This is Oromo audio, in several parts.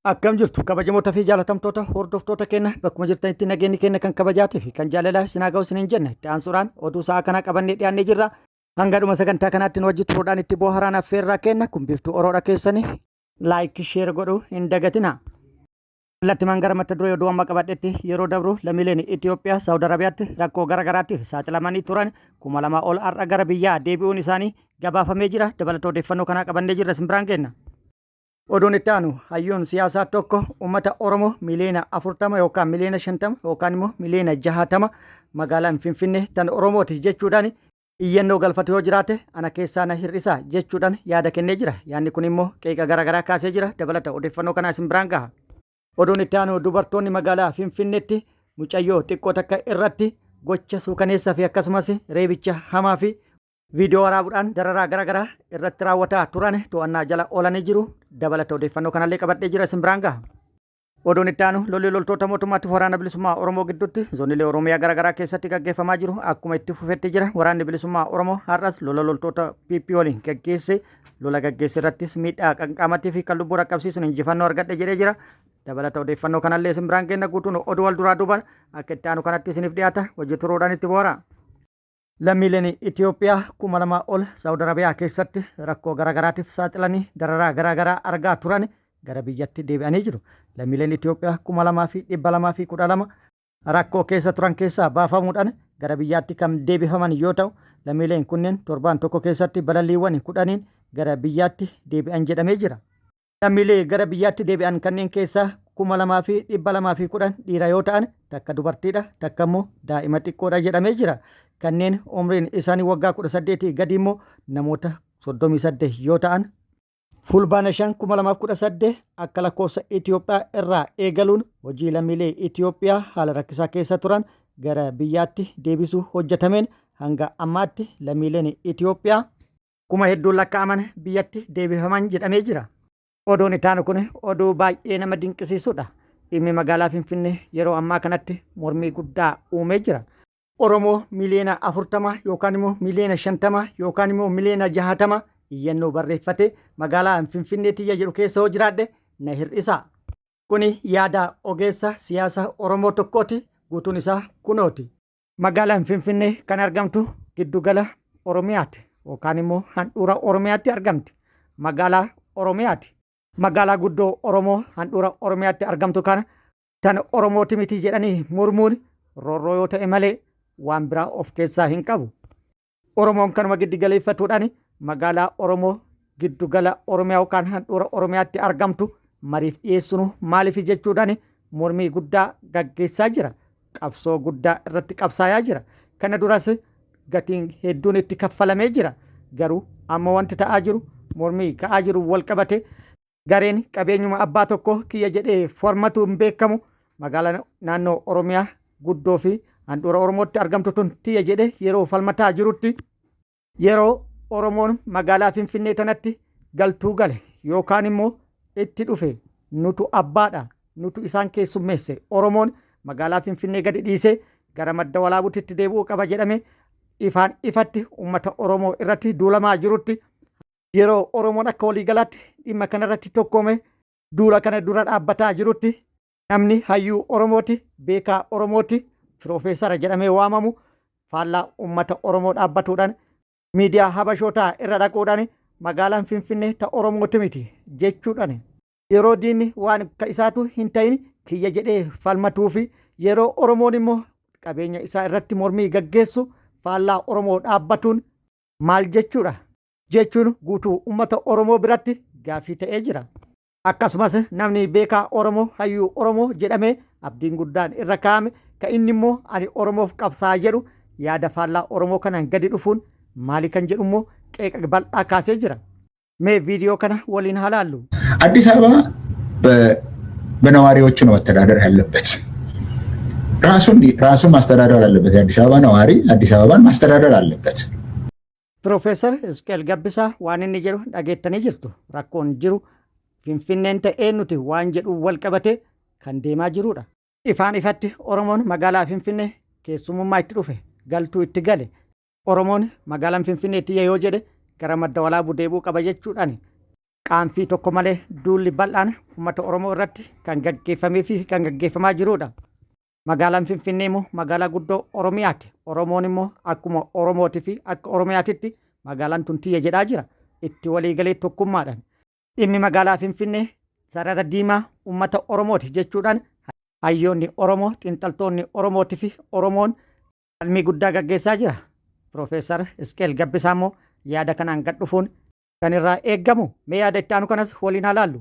Akkam jirtu kabajamoota fi jaalatamtoota hordoftoota keenya bakkuma jirtanitti nageenyi keenya kan kabajaatii fi kan jaalalaa isin haa ga'u isiniin jenna. Itti aansuudhaan oduu sa'a kanaa qabannee dhiyaannee jirra. Hanga dhuma sagantaa kanaatti nu wajji turuudhaan itti booharaan affeerraa kenna. Kun biiftuu Oroodha keessanii like share godhuu hin dagatina. Kallattimaan gara mata duree oduu amma qabadhetti yeroo dabru lammiileen Itoophiyaa Saawud Arabiyaatti rakkoo gara garaatiif saaxilamanii turan 2000 ol har'a gara biyyaa deebi'uun isaanii gabaafamee jira. Dabalata odeeffannoo kanaa qabannee jirra isin biraan geenna. Oduun itti aanu hayyuun siyaasaa tokko uummata Oromoo miliyoona 40 yookaan miliyoona 50 yookaan immoo miliyoona 60 magaalaan Finfinnee tan Oromooti jechuudhaan iyyannoo galfatu yoo jiraate ana keessaa na hir'isa jechuudhaan yaada kennee jira. Yaadni kun immoo qeeqa garaagaraa kaasee jira. Dabalata odeeffannoo kanaa isin biraan gaha. Oduun itti aanu dubartoonni magaalaa Finfinneetti mucayyoo xiqqoo takka irratti gocha suukaneessaa fi akkasumas reebicha hamaa fi Viidiyoo waraabuudhaan dararaa gara garaa irratti raawwataa turan to'annaa jala oolanii jiru. Dabalata odeeffannoo kanallee qabadhee jira isin biraan gaha. Oduun itti aanu lolli loltoota mootummaatti waraana bilisummaa Oromoo gidduutti zoonilee Oromiyaa gara garaa keessatti gaggeeffamaa jiru akkuma itti fufetti jira. Waraanni bilisummaa Oromoo har'as lola loltoota PP waliin gaggeesse lola gaggeesse irrattis miidhaa qaqqaamatii fi kan lubbuu dhaqqabsiisuun injifannoo argadhe jedhee jira. Dabalata odeeffannoo kanallee isin biraan geenna guutuun oduu wal duraa duubaan akka itti aanu kanatti isiniif dhiyaata. Hojii turuudhaan itti boora. Lammiileen Itoophiyaa 2000 ol Saawud Arabiyaa keessatti rakkoo garaagaraatiif saaxilanii dararaa garaagaraa argaa turan gara biyyatti deebi'anii jiru. Lammiileen Itoophiyaa 2212 rakkoo keessa turan keessaa baafamuudhaan gara biyyaatti kan deebifaman yoo ta'u, lammiileen kunneen torbaan tokko keessatti balalliiwwan 10n gara biyyaatti deebi'an jedhamee jira. Lammiilee gara biyyaatti deebi'an kanneen keessaa 2210 dhiira yoo ta'an takka dubartiidha, takka immoo daa'ima xiqqoodha jedhamee jira. Kanneen umriin isaanii waggaa 18 gadii immoo namoota 38 yoo ta'an, Fulbaana 5, 2018 akka lakkoofsa Itoophiyaa irraa eegaluun hojii lammiilee Itoophiyaa haala rakkisaa keessa turan gara biyyaatti deebisuu hojjetameen hanga ammaatti lammiileen Itoophiyaa kuma hedduun lakkaa'aman biyyatti deebifaman jedhamee jira. Oduun itti aanu kun oduu baay'ee nama dinqisiisudha. Dhimmi magaalaa Finfinnee yeroo ammaa kanatti mormii guddaa uumee jira. Oromoo miliyoona 40 yookaan immoo miliyoona 50 yookaan immoo miliyoona 60 iyyannoo barreeffatee magaalaa Finfinnee tiyya jedhu keessa yoo jiraadhe na hir'isa. Kuni yaada ogeessa siyaasa Oromoo tokkooti. Guutuun isaa kunooti. Magaalaan Finfinnee kan argamtu giddugala Oromiyaati yookaan immoo handhuura Oromiyaatti argamti. Magaalaa Oromiyaati. Magaalaa guddoo Oromoo handhuura Oromiyaatti argamtu kana tan Oromooti miti jedhanii mormuun roorroo yoo ta'e malee waan biraa of keessaa hin qabu. Oromoon kanuma giddu galeeffatuudhaan magaalaa Oromoo giddu gala Oromiyaa yookaan handhuura Oromiyaatti argamtu mariif dhiyeessunu maaliif jechuudhaan mormii guddaa gaggeessaa jira. Qabsoo guddaa irratti qabsaayaa jira. Kana duras gatiin hedduun itti kaffalamee jira. Garuu amma wanti ta'aa jiru mormii ka'aa jiru wal qabate gareen qabeenyuma abbaa tokko kiyya jedhee formatuun beekamu magaalaa naannoo Oromiyaa guddoo fi handhuura Oromootti argamtu tun tiyya jedhee yeroo falmataa jirutti yeroo Oromoon magaalaa Finfinnee tanatti galtuu gale yookaan immoo itti dhufe nutu abbaadha nutu isaan keessummeesse Oromoon magaalaa Finfinnee gadi dhiisee gara madda walaabuutitti deebi'uu qaba jedhame ifaan ifatti uummata Oromoo irratti duulamaa jirutti Yeroo Oromoon akka waliigalaatti dhimma kanarratti tokkoome duula kana dura dhaabbataa jirutti namni hayyuu Oromooti, beekaa Oromooti, piroofeesara jedhamee waamamu faallaa uummata Oromoo dhaabbatuudhaan miidiyaa Habashootaa irra dhaquudhaan magaalaan Finfinnee ta Oromooti miti jechuudhaan yeroo diinni waan ka isaatu hin ta'in kiyya jedhee falmatuu fi yeroo Oromoon immoo qabeenya isaa irratti mormii gaggeessu faallaa Oromoo dhaabbatuun maal jechuudha? Jechuun guutuu ummata Oromoo biratti gaaffii ta'ee jira. Akkasumas namni beekaa Oromoo hayyuu Oromoo jedhamee abdiin guddaan irra kaa'ame ka inni immoo ani Oromoof qabsaa'a jedhu yaada faallaa Oromoo kanaan gadi dhufuun maali kan jedhu immoo qeeqa bal'aa kaasee jira. Mee viidiyoo kana waliin haa laallu. አዲስ አበባ በነዋሪዎቹ ነው መተዳደር ያለበት። ራሱን ራሱን ማስተዳደር አለበት። የአዲስ አበባ ነዋሪ አዲስ አበባን ማስተዳደር አለበት። Piroofeesar Isqeel Gabbisaa waan inni jedhu dhageettanii jirtu. Rakkoon jiru Finfinneen ta'ee nuti waan jedhu wal qabatee kan deemaa jirudha. Ifaan ifatti Oromoon magaalaa Finfinnee keessumummaa itti dhufe galtuu itti gale. Oromoon magaalaan Finfinnee tiyya yoo jedhe gara madda walaabuu deebi'uu qaba jechuudhaan. Qaanfii tokko malee duulli bal'aan uummata Oromoo irratti kan gaggeeffamee fi kan gaggeeffamaa jirudha. Magaalaan Finfinnee immoo magaalaa guddoo Oromiyaati. Oromoon immoo akkuma Oromootii fi akka Oromiyaatitti magaalaan tun tiyya jedhaa jira. Itti waliigalee tokkummaadhaan. Dhimmi magaalaa Finfinnee sarara diimaa uummata Oromooti jechuudhaan hayyoonni Oromoo, xiinxaltoonni Oromootii fi Oromoon falmii guddaa gaggeessaa jira. Piroofeesar Isqeel Gabbisaa immoo yaada kanaan gad dhufuun kan irraa eeggamu. Mee yaada itti aanu kanas waliin haa laallu.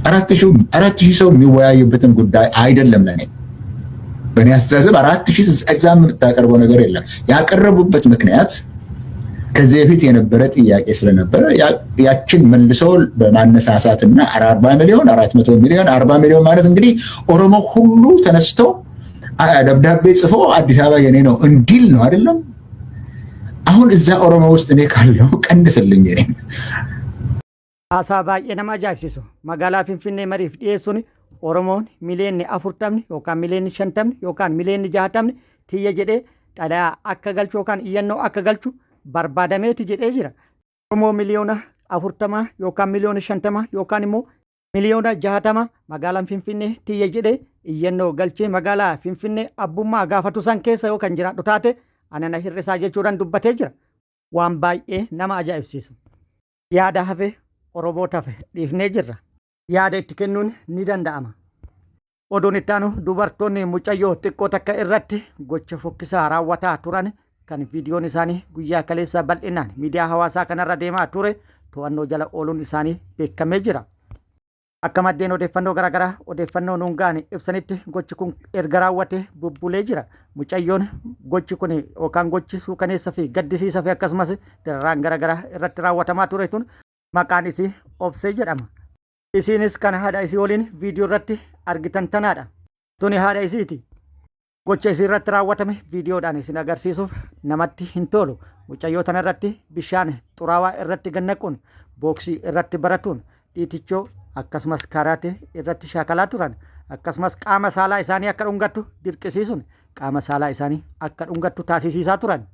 4,000 ሰው የሚወያይበትን ጉዳይ አይደለም። ለኔ በእኔ አስተሳሰብ 4,000 እዛ የምታቀርበው ነገር የለም። ያቀረቡበት ምክንያት ከዚህ በፊት የነበረ ጥያቄ ስለነበረ ያችን መልሶ በማነሳሳትና 40 ሚሊዮን፣ 400 ሚሊዮን፣ 40 ሚሊዮን ማለት እንግዲህ ኦሮሞ ሁሉ ተነስቶ ደብዳቤ ጽፎ አዲስ አበባ የኔ ነው እንዲል ነው አይደለም። አሁን እዛ ኦሮሞ ውስጥ እኔ ካለው ቀንስልኝ እኔ Haasaa baay'ee nama ajaa'ibsiisu. Magaalaa Finfinnee mariif dhiyeessuun Oromoon miliyoonni 40 yookaan miliyoonni 50 yookaan miliyoonni 60 tiyya jedhee xalayaa akka galchu yookaan iyyannoo akka galchu barbaadameeti jedhee jira. Oromoo miliyoona 40 yookaan miliyoona 50 yookaan immoo miliyoona 60 magaalaan Finfinnee tiyya jedhee iyyannoo galchee magaalaa Finfinnee abbummaa gaafatu san keessa yoo kan jiraadhu taate anana hir'isaa jechuudhaan dubbatee jira. Waan baay'ee nama ajaa'ibsiisu. Yaada hafe Oromootaaf dhiifnee jirra. Yaada itti kennuun ni danda'ama. Oduun itti aanu dubartoonni mucayyoo xiqqoo takka irratti gocha fokkisaa raawwataa turan kan viidiyoon isaanii guyyaa kaleessa bal'inaan miidiyaa hawaasaa kanarra deemaa ture to'annoo jala ooluun isaanii beekamee jira. Akka maddeen odeeffannoo garaagaraa odeeffannoo nuun ga'an ibsanitti gochi kun erga raawwate bubbulee jira. Mucayyoon gochi kun yookaan gochi suukaneessa fi gaddisiisaa fi akkasumas dararaan garaagaraa irratti raawwatamaa ture tun maqaan isii Obsee jedhama. Isiinis kan haadha isii waliin viidiyoo irratti argitan tanaadha. Tuni haadha isiiti. Gocha isii irratti raawwatame viidiyoodhaan isin agarsiisuuf namatti hin tolu. Mucayyoo tanarratti bishaan xuraawaa irratti gannaquun, booksii irratti baratuun, dhiitichoo akkasumas karaatee irratti shaakalaa turan. Akkasumas qaama saalaa isaanii akka dhungattu dirqisiisuun qaama saalaa isaanii akka dhungattu taasisiisaa turan.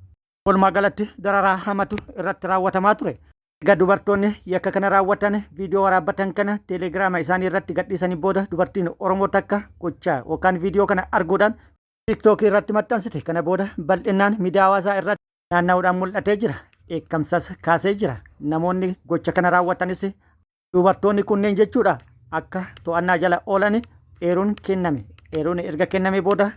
Walumaa galatti dararaa hamatu irratti raawwatamaa ture. Egaa dubartoonni yakka kana raawwatan viidiyoo waraabbatan kana teelegiraama isaanii irratti gadhiisanii booda dubartiin Oromoo takka gochaa yookaan viidiyoo kana arguudhaan tiiktookii irratti maxxansite. Kana booda bal'inaan miidiyaa hawaasaa irratti naanna'uudhaan mul'atee jira. Dheekkamsas kaasee jira. Namoonni gocha kana raawwatanis dubartoonni kunneen jechuudha akka to'annaa jala oolan eeruun kenname. Eeruun erga kenname booda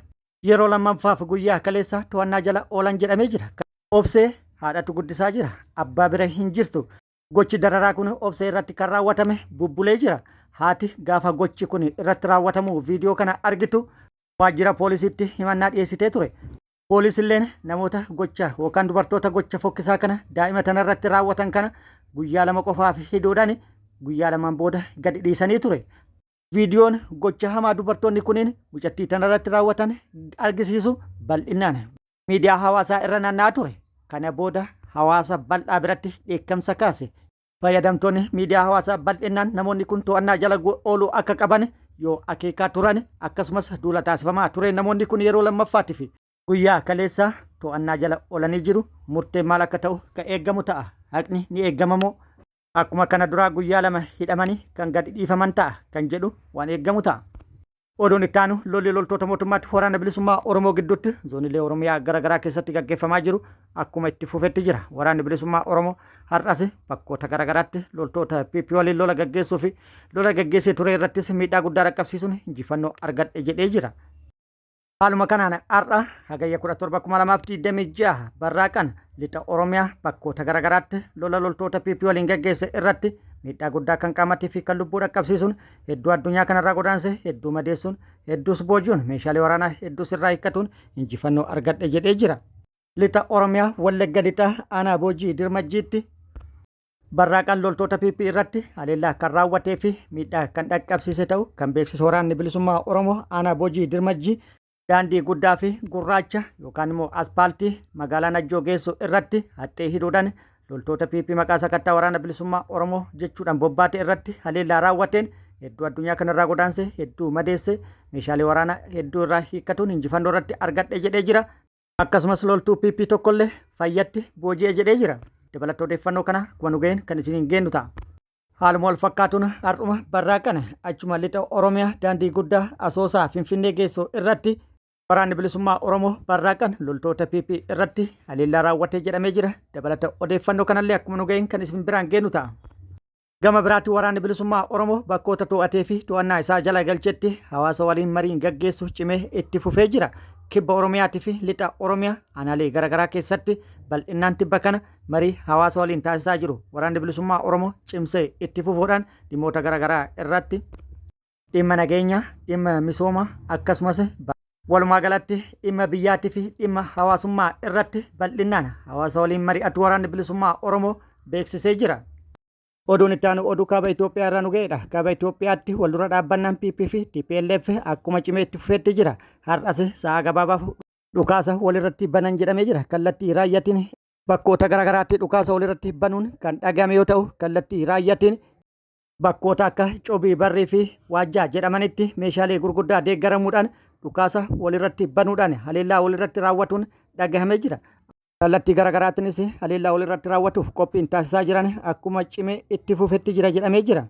yeroo lammaffaaf guyyaa kaleessa to'annaa jala oolan jedhamee jira. Obsee haadhatu guddisaa jira. Abbaa bira hin jirtu. Gochi dararaa kun Obsee irratti kan raawwatame bubbulee jira. Haati gaafa gochi kun irratti raawwatamu viidiyoo kana argitu waajjira poolisiitti himannaa dhiyeessitee ture. Poolisilleen namoota gocha yookaan dubartoota gocha fokkisaa kana daa'ima tanarratti raawwatan kana guyyaa 2 qofaaf hidhuudhaan guyyaa lamaan booda gadi dhiisanii ture. Viidiyoon gocha hamaa dubartoonni kunneen mucattii tanarratti raawwatan argisiisu bal'inaan miidiyaa hawaasaa irra naanna'aa ture. Kana booda hawaasa bal'aa biratti dheekkamsa kaase. Fayyadamtoonni miidiyaa hawaasaa bal'inaan namoonni kun to'annaa jala ooluu akka qaban yoo akeekaa turan akkasumas duula taasifamaa ture namoonni kun yeroo lammaffaatiif guyyaa kaleessa to'annaa jala oolanii jiru. Murteen maal akka ta'u kan eeggamu ta'a. Haqni ni eeggamamoo akkuma kana duraa guyyaa 2 hidhamanii kan gadi dhiifaman ta'a kan jedhu waan eeggamu ta'a. Oduun itti aanu lolli loltoota mootummaatti waraana bilisummaa Oromoo gidduutti zoonilee Oromiyaa garaagaraa keessatti gaggeeffamaa jiru akkuma itti fufetti jira. Waraanni bilisummaa Oromoo har'as bakkoota garaagaraatti loltoota PP waliin lola gaggeessuu fi lola gaggeessee ture irrattis miidhaa guddaa dhaqqabsiisuun injifannoo argadhe jedhee jira. Haaluma kanaan har'a Hagayya 17,2026 barraaqan lixa Oromiyaa bakkoota garaagaraatti lola loltoota PP waliin gaggeesse irratti miidhaa guddaa kan qaamatii fi kan lubbuu dhaqqabsiisuun hedduu addunyaa kanarraa godaanse, hedduu madeessuun, hedduus booji'uun, meeshaalee waraanaa hedduus irraa hiikkatuun injifannoo argadhe jedhee jira. Lixa Oromiyaa Wallagga Lixaa aanaa Boojii Dirmajjiitti barraaqaan loltoota PP irratti haleellaa kan raawwatee fi miidhaa kan dhaqqabsiise ta'u kan beeksise waraanni bilisummaa Oromoo aanaa Boojii Dirmajjii daandii guddaa fi gurraacha yookaan immoo aspaaltii magaalaa Najjoo geessu irratti haxxee hidhuudhaan loltoota PP maqaa sakattaa waraana bilisummaa Oromoo jechuudhaan bobbaate irratti haleellaa raawwateen hedduu addunyaa kanarraa godaanse, hedduu madeesse, meeshaalee waraanaa hedduu irraa hiikkatuun injifannoo irratti argadhe jedhee jira. Akkasumas loltuu PP tokkollee fayyatti booji'e jedhee jira. Dabalatoo odeeffannoo kana akkuma nu ga'een kan isiniin geennu ta'a. Haaluma wal fakkaatuun har'uma barraaqana achuma lixa Oromiyaa daandii guddaa Asoosaa Finfinnee geessu irratti Waraanni Bilisummaa Oromoo barraaqan loltoota PP irratti haleellaa raawwatee jedhamee jira. Dabalata odeeffannoo kanallee akkuma nu ga'een kan isin biraan geenu ta'a. Gama biraatti Waraanni Bilisummaa Oromoo bakkoota to'atee fi to'annaa isaa jala galchetti hawaasa waliin mariin gaggeessu cimee itti fufee jira. Kibba Oromiyaatii fi Lixa Oromiyaa aanaalee garaagaraa keessatti bal'innaan tibba kana marii hawaasa waliin taasisaa jiru. Waraanni Bilisummaa Oromoo cimsee itti fufuudhaan dhimmoota garaagaraa irratti dhimma nageenyaa, dhimma misoomaa akkasumas walumaa galatti dhimma biyyaatii fi dhimma hawaasummaa irratti bal'innaan hawaasa waliin mari'atu Waraanni Bilisummaa Oromoo beeksisee jira. Oduun itti aanu oduu kaaba Itoophiyaa irraa nu ga'edha. Kaaba Itoophiyaatti waldura dhaabbannaan PP fi TPLF akkuma cimee itti fufeetti jira. Har'as sa'a gabaabaaf dhukaasa walirratti banan jedhamee jira. Kallattii raayyaatiin bakkoota garaagaraatti dhukaasa walirratti banuun kan dhagahame yoo ta'u, kallattii raayyaatiin bakkoota akka Cobii Barrii fi Waajjaa jedhamanitti meeshaalee gurguddaa deeggaramuudhaan dhukaasa walirratti banuudhaan haleellaa walirratti raawwatuun dhagahamee jira. Kallattii garaagaraatiinis haleellaa walirratti raawwatuuf qophiin taasisaa jiran akkuma cimee itti fufetti jira jedhamee jira.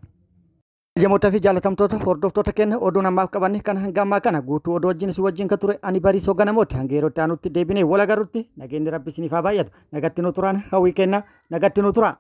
Kabajamoota fi jaalatamtoota hordoftoota keenya oduun ammaaf qabanne kan hanga ammaa kana guutuu oduu wajjin isin wajjin kan ture ani Bariisoo Ganamooti. Hanga yeroo itti aanutti deebinee wal agarrutti nageenyi Rabbi isiniif haa baay'atu. Nagatti nu turaan hawwii kenna nagatti nu turaa.